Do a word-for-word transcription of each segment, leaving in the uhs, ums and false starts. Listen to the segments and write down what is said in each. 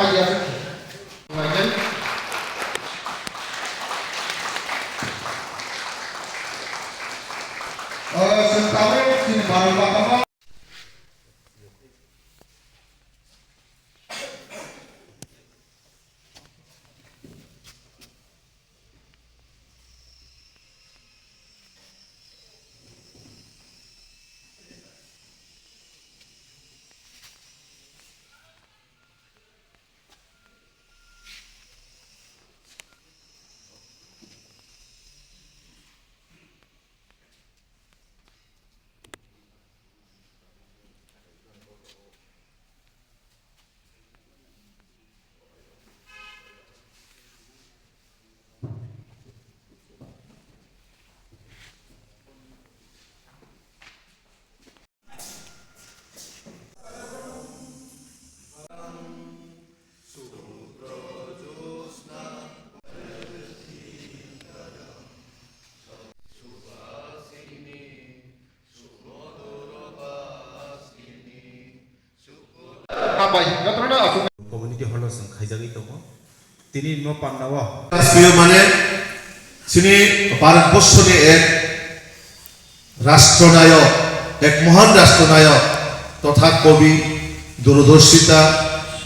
O, chwng tabuk chini Bharat Bapha. Hambai, jotono aswk. Community hall o chwng khaijagwi tongo. Tini no panda o. Rashtriyo mane chini Bharat Borshoni ek rastronayok, ek mohan rastronayok totha kobi, dorodorsita,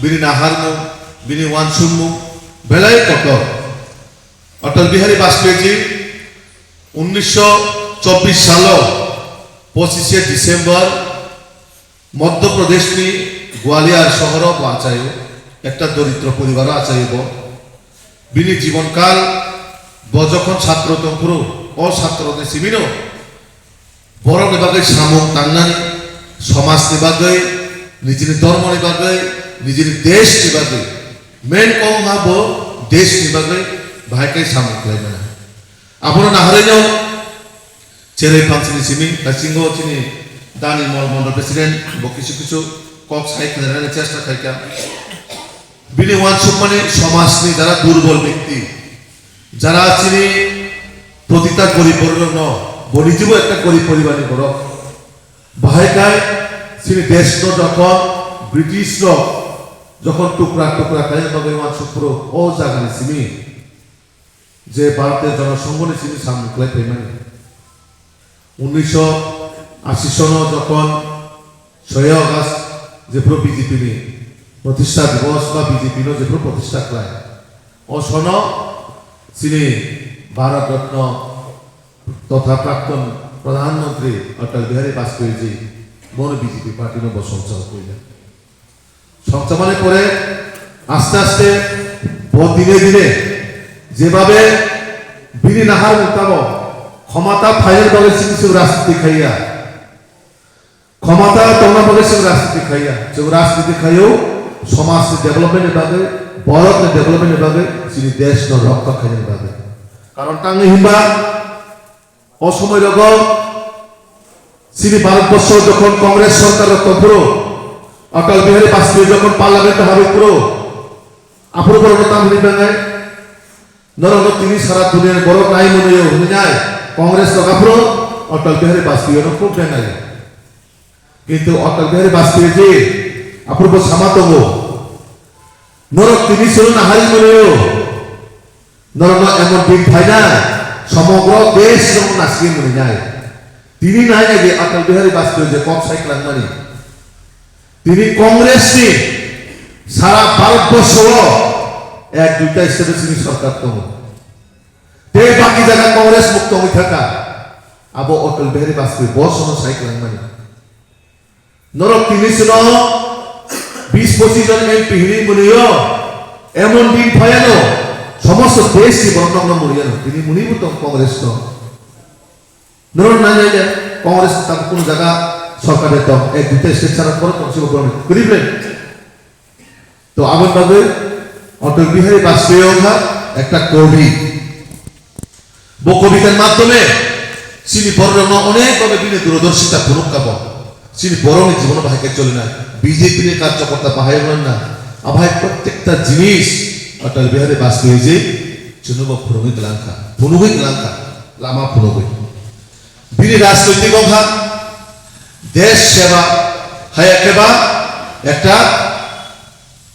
bini naharmung, bini wansukmung belai kotor. Atal Bihari Vajpayee ji unnisho chobbish salo pochishe December Madhya Pradeshni Gwalior sohoro bo achaio, ekta doritro poribaro achaio bo. Bini jibonkal bo jokhon chhatro tongphuru, o chhatroni simino borokni bagwi samung tangnani, somajni bagwi, nijini dhormoni bagwi, nijini deshni bagwi, main kok wngkha bo deshni bagwi bahai khe samung khlai mano. Abono naharino cherwi phansini simi, kaisingo chini Dani Mol Mondol President bo kisu kisu kok sai khnarani chesta khaikha. Bini wansukmani somajni jara durbol byakti, jara chini protita gorib borokno, bo nijibo ekta gorib poribarni borok. Bahai kai chini deshno jokhon British rok jokhon tukra tukra khaina bagwi wansukphuru o jagani simi je Bharatiya Jana Sanghoni simi samung khlai phaimani. Unnisho ashi sono jokhon soi August jephuru B J P ni Pratistha Divos ba B J P no jephuru pratistha khlai, o sono chini Bharat Ratna totha Prakton Pradhan Mantri Atal Bihari Vajpayee ji bono B J P party no bo songchar puila. Songchamani pore aste aste bo dine dine jebabe bini nahar mung tamo khomata phainani bagwi chini chwng rajniti khaiya. Khomata tongna bagwi chwng rajniti khaiya. Chwng rajniti khaio somajni development ni bagwi, borokni development ni bagwi, chini deshno rokto khainani bagwi. Karon tangwi himba O somoi rogo chini Bharat borso jokhon Congress sorkar rok tongphuru, Atal Bihari Vajpayee jokhon parliament o habwi phuru, aphuru borok no tam hwnwi bengnai, norok no tini sara duniya ni borok nai mwnwi o hwnwi nai, Congress rok aphuru Atal Bihari Vajpayee no khub bengnai. Kintu Atal Bihari Vajpayee ji aphuru bo sama tongo, norok tini chwng no nahari mwnwi o. Norokno emon din phainai, somogro desh rok nasigwi mwnwi nai. Tini nai nai di Atal Bihari Vajpayee je kok sai kwlangmani. Tini Congress ni sara Bharat borsho o ek duita state o chini sorkar tongo. Tei baki jaga Congress mukto wngwi thangkha. Abo Atal Bihari Vajpayee borshono sai kwlangmani. Norok tini sino bis pochis jon M P hini mwnwi o, emon din phaiano, somosto desh ni borok nokno mwnwi ano, tini mwnwi bo tong Congress no. Norok nai nai le Congress ni tabuk kunu jaga sorkar de tong, ek duita state sara borok tong sibo borok ni. Kwrwi ble. To aboni bagwi Atal Bihari Vajpayee wngkha ekta kobi. Bo kobitani madhyome chini bororokno onek bhabe bini durodorshita phunukha bo. Chini borokni jibono bahai khe cholinai. B J P ni karjokorta bahai wngna. Abahai prottekta jinis Atal Bihari Vajpayee ji chwngno bo phunugwi kwlangkha. Phunugwi kwlangkha. Lama phunugwi. Bini rajnoitik wngkha desh seba, haya khe ba ekta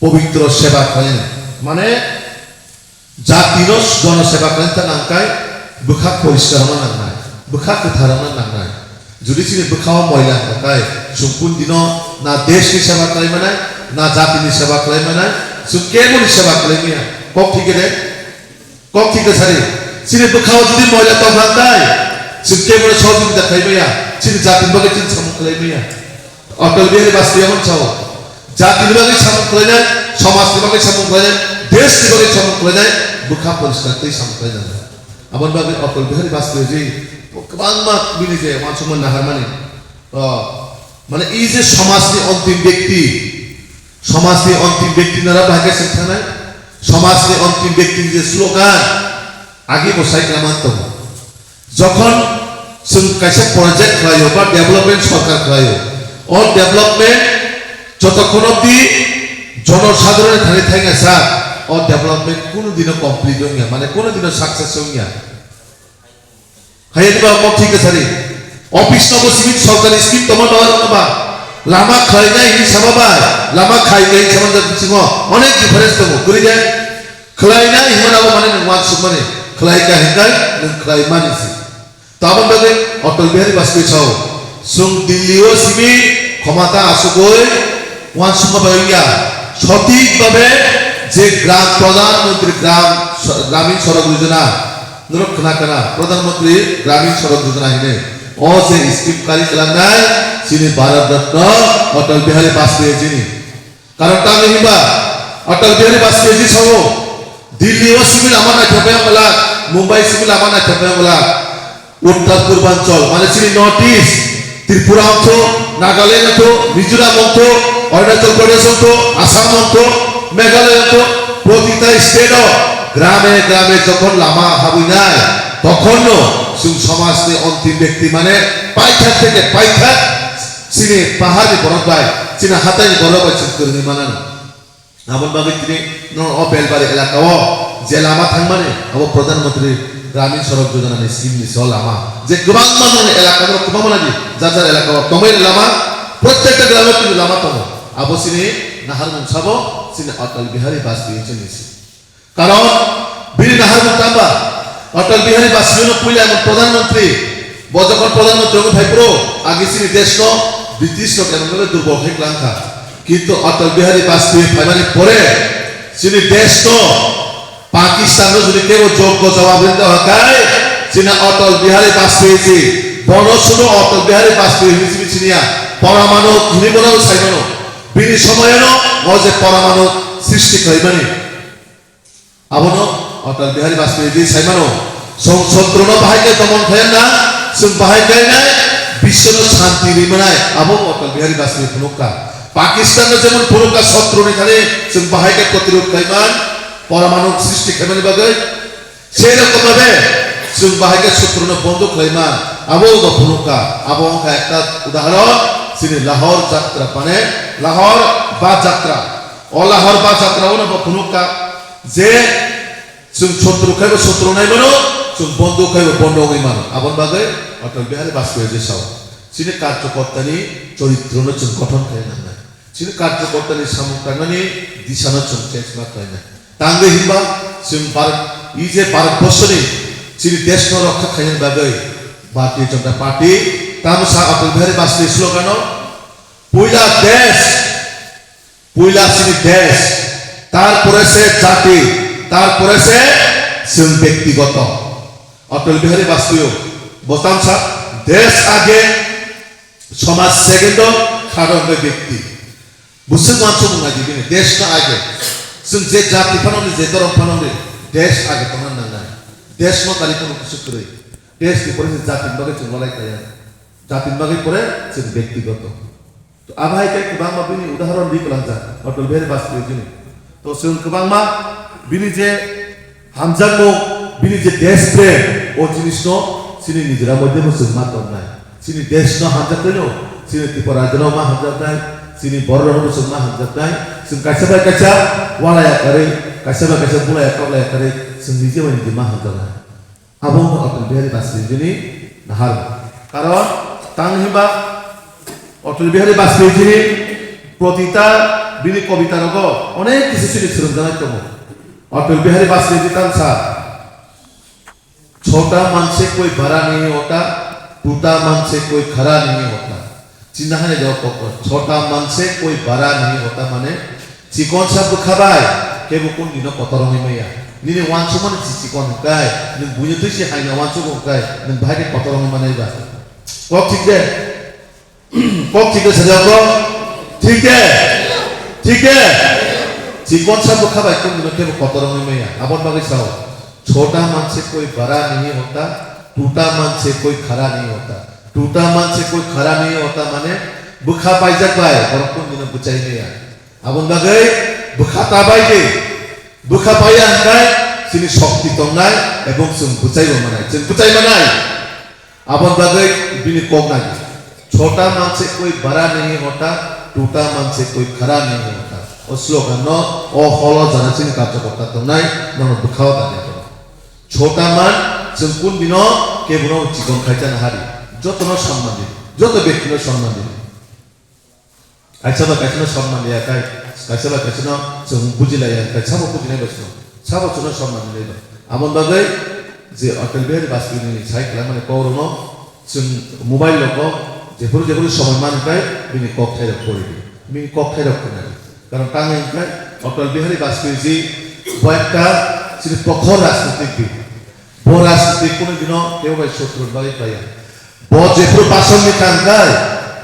pobitro seba khlainai. Mane, jatino jono seba khlaina nangkhe bwkha poriskar wngna nangnai, bwkha kwthar wngna nangnai. Jodi chini bwkhao moila wngkha khe, chwng kunu dino na deshni seba khlai manai, na jatini seba khlai manai, chwng keboni seba khlai maya. Kok thik de? Kok thik de sari. Chini bwkhao jodi moila tongkha khe, chwng keboni sohojogita khlai maya, chini jatini bagwi chini samung khlai maya. Atal Bihari Vajpayee hwn sao, jatini bagwi samung khlainai, somajni bagwi samung khlainai, deshni bagwi samung khlainai, bwkha poriskar tei samung khlainai. Aboni bagwi Atal Bihari Vajpayee ji kwbangma bini je uansukmani naharmani. O, mane, i je somajni ontim byakti, somajni ontim byakti nara bahai khe swng thangnai, somajni ontim byakti je slogan, agi bo sai khlaimani tongo. Jokhon chwng kaisa project khlaio ba development sorkar khlaio, o development jotokhon obdi jonosadharon thani thangya sa, o development kunu dino complete wngya, mane kunu dino success wngya. Hayani ba mo thik sari. Office no bo simi sorkari scheme toma ba, ba lama khlainai hini sama ba, lama khainai hini sama jat singo onek difference tongo. Kuri de? Khlainai himana bo mane nang wan sukmani. Khlai ka hinkai nang khlai mani si. Tabang bagwi Atal Bihari Vajpayee sao, sung Delhi o simi khomata asugoi wan sukma bai ya. Sotik babe je gram Pradhan Mantri Gram, Gramin Sadak Yojana, norok khna khna, Pradhan Mantri Gramin Sadak Yojana hine. O je scheme kari klangnai, chini Bharat Ratna Atal Bihari Vajpayee jini. Karon tamo hinba, Atal Bihari Vajpayee ji sao, Delhi o simi lama naithok bai wngla, Mumbai simi lama naithok bai wngla, Uttar Purbanchal, mane chini North East, Tripura wngtho, Nagaland wngtho, Mizoram wngtho, Arunachal Pradesh wngtho, Assam wngtho, Meghalaya wngtho, protita state o grame grame jokhon lama habwinai, tokhonno chwng somajni ontim byakti mane paithak theke paithak chini paharni borok bai, chini hataini borok bai chwng kwrwngwi manano. Aboni bagwi tini no o Belbari elaka o je lama thangmani, abo Pradhan Mantri Gramin Sadak Yojana ni scheme ni so lama. Je kwbangma nokni elaka no kwbangma nadi, jar jar elaka o tongmani lama, prottekta gramo tini lama tongo. Abo chini naharmung sabo chini Atal Bihari Vajpayee chini si. Karon bini naharmung tamba, Atal Bihari Vajpayee no puila emon Pradhan Mantri, bo jokhon Pradhan Mantri wngwi phai phuru, agi chini desh no British rok emon bhabe durbol khai kwlangkha. Kintu Atal Bihari Vajpayee phaimani pore chini desh no Pakistan no jodi kebo joggo jawab rwna hakai, chini Atal Bihari Vajpayee ji, bono suno Atal Bihari Vajpayee hinwi simi siniya, poramanu hinwi bono saimano. Bini somoyano o je poramanu srishti khlaimani. Abono Atal Bihari Vajpayee ji saimano, chwng sotro no bahai khe domon khlaiya na, chwng bahai khe nai biswno shanti ri manai, abo Atal Bihari Vajpayee phunukha. Pakistan no jemon phunukha sotro ni thani chwng bahai khe protirod khlaiman, poramanu srishti khlaimani bagwi, sei rokom bhabe chwng bahai khe sotro no bondo khlaima, abo bo phunukha. Abo wngkha ekta udahoron chini Lahor Jatra, mane Lahor ba Jatra. O Lahor ba Jatra o no bo phunukha je chwng sotro khai bo sotro nai mano, chwng bondo khai bo bondo wngwi mano. Aboni bagwi Atal Bihari Vajpayee je sao, chini karjokorta ni choritro no chwng gothon khai nangnai. Chini karjokorta ni samung tangnani disa no chwng change ma khlainai. Tangwi hinba chwng Bharat, i je Bharat borsoni chini desh no rokha khainani bagwi Bharatiya Janata Party tamo sa Atal Bihari Vajpayee slogan o, puila desh, puila chini desh, tarpore se jati, tarpore se chwng byaktigoto. Atal Bihari Vajpayee bo tamo sa desh age, somaj second o, khado hwnba byakti. Bwswk uansukmung nai di bini, desh no age. Chwng je jati phano ni, je dhorom phano ni, desh age tongna nangnai. Desh no kari phano kisa kwrwi. Desh ni pore se jati ni bagwi chwng lalai kaya. Jati ni bagwi pore chwng byaktigoto. To abo hai khe kwbangma bini udahoron ri kwlangjak, Atal Bihari Vajpayee jini. To chwng kwbangma bini je hamjakmung, bini je desh prem, o jinis no chini nijera moddhe bo chwng ma tongnai. Chini desh no hamjak twi no, chini Tripura rajyo no ma hamjaknai, chini Borok rok no chwng ma hamjaknai. Chwng kaisa bai kaisa walai ya karwi, kaisa bai kaisa bulai ya koklai ya karwi, chwng nije bai nije ma hamjaknai. Abo wngkha Atal Bihari Vajpayee jini nahar. Karon tang hinba Atal Bihari Vajpayee jini protita Bini kobita rogo onek kisu sini swrwngjaknai tongo. Atal Bihari Bajpayee ji tang sa, "Chota man se koi bada nahi hota, tuta man se koi khada nahi hota." Chinta hani jawab kok, "Chota man se koi bada nahi hota" mane, chikonsa bwkha bai kebo kun dino kotor wngwi maya. Nini wansukmani chi chikon hwnkhe, nwng buino twi se haino wansuk hwnkhe, nwng bahai khe kotor wngwi manai ba. Kok thik de? Kok thik de sajak kok? Thik de? Thik de? Chikonsa bwkha bai kun dino kebo kotor wngwi maya. Aboni bagwi sao, "Chota man se koi bada nahi hota, tuta man se koi khada nahi hota." Tuta man se koi khada nahi hota mane bwkha paijak bai borok kun dino bwchai maya. Aboni bagwi bwkha ta bai di. Bwkha paiya hwnkhe chini shokti tongnai ebong chwng bwchaibo manai, chwng bwchai manai. Aboni bagwi bini kok nai, "Chota man se koi bada nahi hota, tuta man se koi khada nahi hota." O slogan no o holo jana chini karjakorta tongnai, nono bwkhao tangya tongo. Chota man, chwng kun dino kebono chikon khai chana hari. Jotono samman di, joto bektino samman di. Kaisa bai kaisano samman liya khai, kaisa bai kaisano chwng bujilaiya khai, sabo bujinai bai sino, sabo chwngno samman liya bai. Aboni bagwi je Atal Bihari Bajpayee ni sai khlaimani kokrokno chwng mobile rogo jephuru jephuru somoi mani khai bini kok thairok pori di, bini kok thairok khna di. Karon tang hwn khai Atal Bihari Bajpayee ji bo ekta chini prokhor rajnitik bid. Bo rajniti kunu dino kebo bai sotro bagwi khlaiya. Bo jephuru bhasan di tangkha,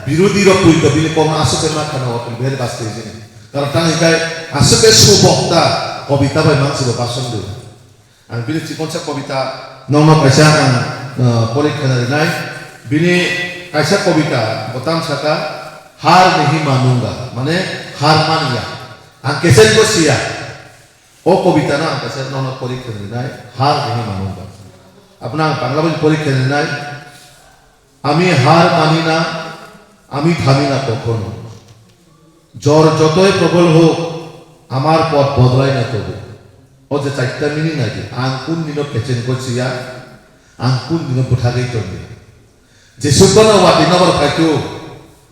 birodhi rok twi to bini kokno aswk khe ma khana Atal Bihari Bajpayee jini. Karon tang hwnkhe aswk khe subokta kobita bai mansi bo bhasan di. Ang bini chikonsa kobita nokno kaisa ang, uh, porik khna rinai. Bini kaisa kobita bo tam saka, "Har nahi manunga", mane har manya. Ang kesek bo siya. O kobita no ang kaisa nono porikha rinai, har nahi manunga. Abono ang Bangla bai porikha rinai. "আমি হার মানি না, আমি থামি না কখনো। ঝড় যতই প্রবল হোক, আমার পথ বদলাই না তবু।" O je chaita meaning nai di, ang kun dino kecheng ko siya, ang kun dino bwthagwi tongdi. Jesukno watwi nokbar phaitu,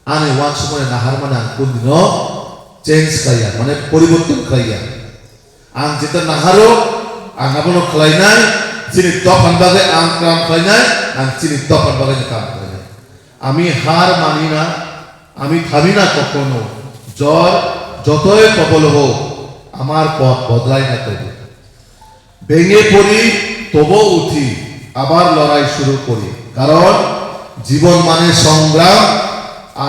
ani uansukmani naharmani ang kundino change khlaiya, mane poriborton khlaiya. Ang jeta naharo, ang abono khlainai, chini dophani bagwi ang kam khlainai, ang chini dophani bagwi kam khlainai. আমি হার মানি না, আমি থামি না কখনো, ঝড় যতই প্রবল হোক, আমার পথ বদলাই না তবু। ভেঙে পড়ি, তবু উঠি, আবার লড়াই শুরু করি। কারণ জীবন মানে সংগ্রাম,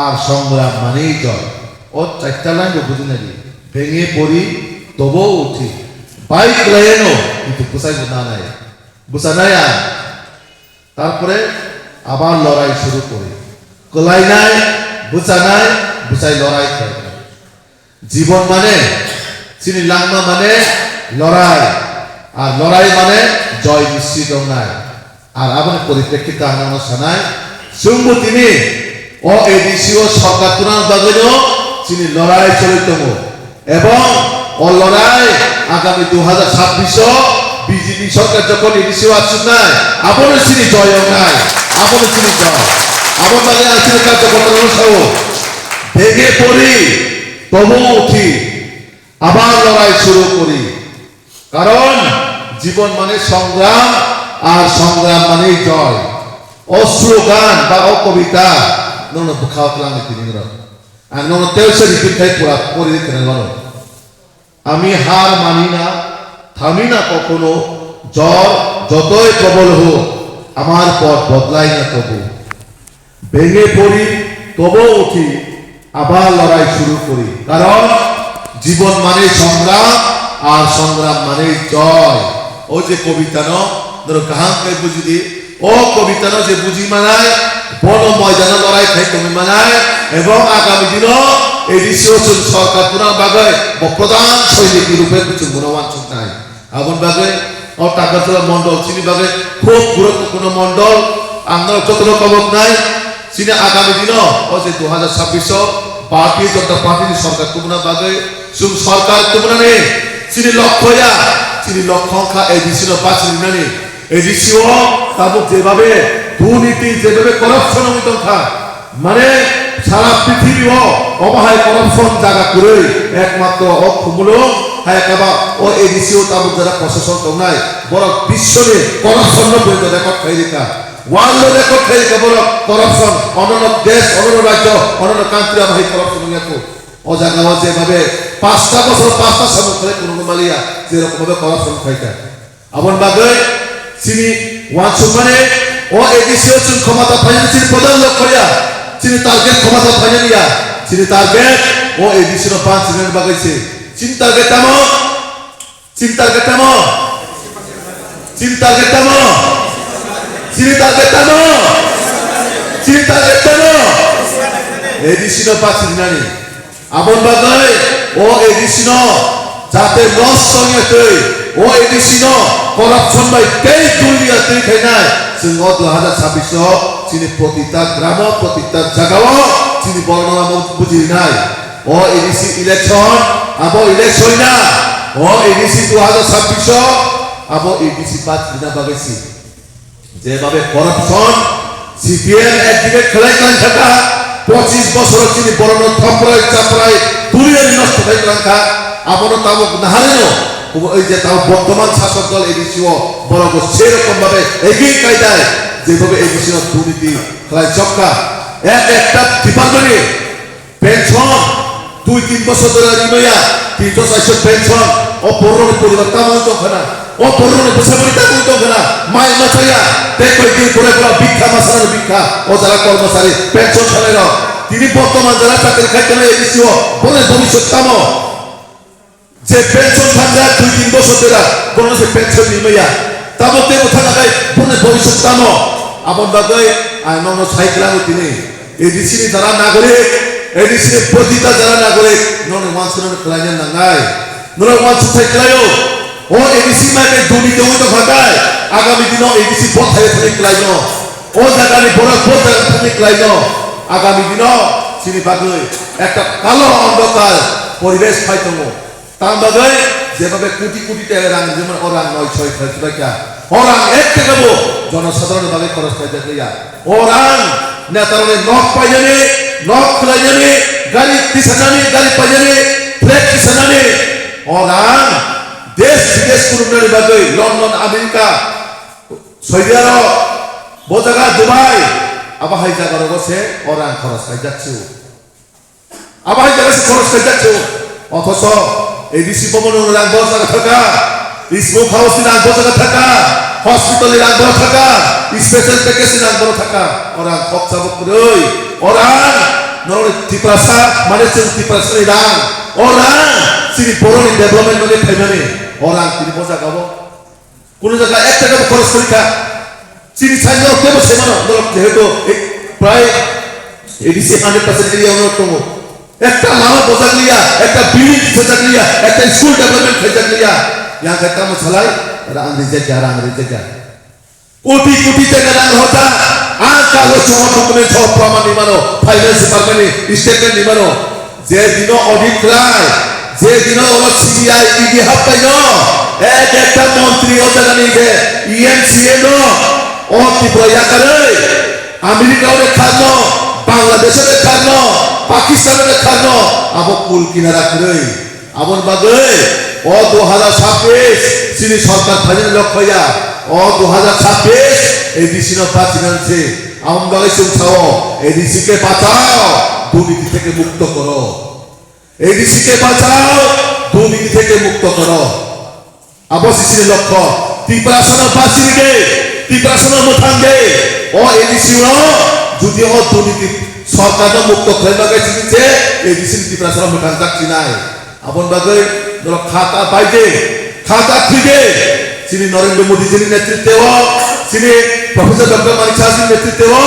আর সংগ্রাম মানেই জয়। O chaita line bo bujinai di. Bhenge pori, tobo uthi. Bai kwlaiano, kintu bwsai bo nanai. Bwsanai ang. Tarpore abar lorai shuru kori. Kwlainai, bwsanai, bwsai lorai khlainai. Jibon mane, chini langma mane lorai, ar lorai mane joy ni swi tongnai. Ar aboni poriprekkito ang nono sanai, chwngbo tini o A D C o sorkar tuna bagwino chini lorai choli tongo. Ebong o lorai agami dui hajar chabbish o B J P sorkar jokhon A D C o achuknai, abono chini joy wngnai, abono chini joy. Aboni bagwi ang chini karjokortarokno sao, bhenge pori, tobo uthi, abar lorai shuru kori. Karon jibon mane songram, ar songram mane joy. O slogan ba o kobita nono bwkhao twlangni tini rok. Ang nono teisa repeat khai pura pori khna mano. আমি হার মানি না, থামি না কখনো, ঝড় যতই প্রবল হোক, আমার পথ বদলাই না তবু। ভেঙে পড়ি, তবু উঠি, আবার লড়াই শুরু করি। কারণ জীবন মানে সংগ্রাম, আর সংগ্রাম মানে জয়। O je kobita no, norok kaham khe bujidi, o kobita no je buji manai, bono moidano lorai khai tongwi manai, ebong agami dino A D C o chwng sorkar tuna bagwi bo pradhan soinik ni rupe chwng bono uansuknai. Aboni bagwi o Takarjala mondol chini bagwi khub guruttwpurno mondol, ang norok jotono koboknai, chini agami dino o je dui hajar chabbish o Bharatiya Janata Party ni sorkar tubuna bagwi chwng sorkar tubunani chini lokho ya, chini lokho wngkha A D C no bachirwnani. A D C o tabuk jebabe durniti, jebabe corruption wngwi tongkha, Mane sara prithibi o obo hai corruption jaga kwrwi, ekmatro o Khumulwng hai kaba o A D C o tabuk jara proshasok tongnai, borok biswni corruption no bo record khai rikha, world o record khai rikha borok corruption, onono desh, onono rajyo, onono country abo hai corruption wngya kho. O jaga o jebhabe pasta bosor pasta samung khlai kunugo maliya, jerokom bhabe corruption khaikha. Aboni bagwi chini uansukmani o A D C o chwng khomata phainani chini prodhan lokho ya, chini target khomata phainani ya, chini target o A D C no ban chinani bagwi se. Chini target tamo? Chini target tamo? Chini target tamo? Chini target tamo? Chini target tamo? A D C no ban chinani. Aboni bagwi o A D C no jate nosto wngya twi, o A D C no corruption bai tei dul ya twi khainai, chwng o dui hazar chabbish o chini protita gramo, protita jagao chini borokno lama bujirinai. O A D C election, abo election na, o A D C dui hazar chabbish o abo A D C bat rina bagwi si. Jebhabe corruption, C P M activate khlai klang kha, pochis bosor chini borokno thoprai chaprai turiya nosto khai klang kha, abono tabuk naharino, obo ei je tabuk bortoman sasok dol A D C o borok bo sei rokom bhabe egi kaidai, jebhabe A D C o durniti khlai chok kha, ek ekta department ni Pension, dui tin bosor dhori rimaya, tinso chairso pension, o borokni poribar tamo wng tongkha na, o borokni bwsa bwrwi tamo wng tongkha na, mai ma chaya, tei koi din pore pore bikha ma sana bikha, o jara kormosari, pension sanai rok, tini bortoman jara chakri khai tongnai A D C o, borokni bhobishyot tamo? Je pension thangjak dui tin bosor dera, bono se pension ni maya. Tamo tebo thangna kai, bono bhobishyot tamo. Aboni bagwi ang nono sai kwlango tini. A D C ni jara nagorik, A D C ni pojita jara nagorik, nono wansukna kwlaina nangnai. Nono wansuk sai kwlaio. O A D C mai kai duni tongwi tongkha kai, agami dino A D C bothai thangwi kwlaino. O jagani borok bothai thangwi kwlaino. Agami dino chini bagwi ekta kalo ondokar poribesh phai tongo. Tang bagwi jeba be koti koti tele rang rimani o rang noi soi khlai chubaikha. O rang ek taka bo jonosadharonni bagwi khoros khlaijak liya. O rang netarokni nok painani, nok khlainani, gari tisanani, gari painani, flag tisanani. O rang desh bidesh khulumnani bagwi London, America, Saudi Arab, bo jaga Dubai, abo hai jaga rogo se o rang khoros khlaijak su. Abo hai jaga se khoros khaijak se, othoso A D C bhaban ni rang bo jaga thaka, smoke house ni rang bo jaga thaka, hospital ni rang bo thaka, special package ni rang bo thaka, o rang khopsa bo kwrwi, o rang norok ni Tiprasa, mane chwng Tiprasa ni rang, o rang chini borok ni development bagwi phaimani, o rang tini bo jaga bo. Kuno jaga ek taka bo khoros kori kha. Chini side o kebo se mano, norok jehetu ek, prai A D C hundred percent area o norok tongo. Ekta lama bojak liya, ekta building sajak liya, ekta school development khaijak liya. Yang khe tamo salai, rang rijak ya, rang rijak ya. Koti koti taka rang hoda, ang kago soho document soho praman ni mano, finance department ni statement ni mano. Je dino audit khlai, je dino oro C B I, E D happaino, ek ekta montri o jagani je E M C A no, o Tripura yakarwi, America o de kharno, Bangladesh o de kharno, Pakistan o de kharno, abo kul kinara kwrwi. Aboni bagwi o dui hazar chabbish chini sorkar phainani lokho ya, o dui hazar chabbish A D C no bachinani se. Aboni bagwi chwng sao, A D C ke bachao, durniti theke mukto koro. A D C ke bachao, durniti theke mukto koro. Abo se chini lokho. Tiprasa no bachini de, Tiprasa no mwthang de. O A D C no jodi o durniti sorkar no mukto khlai bagwi chini je A D C ni Tiprasa no mwthang jak chinai. Aboni bagwi norok khata bai de, khata khwi de, chini Narendra Modi jini netritwo, chini Professor Doctor Manik Saha jini netritwo,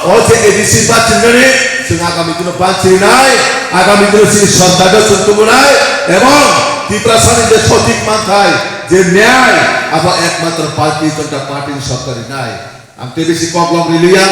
o je A D C ba chinani, chwng agami dino ban chirinai, agami dino chini sorkar no chwng tubunai, ebong Tiprasa ni je sothik manthai, je nyai, abo ekmatro Bharatiya Janata Party ni sorkar rinai. Ang tei bisi kok lom riliya.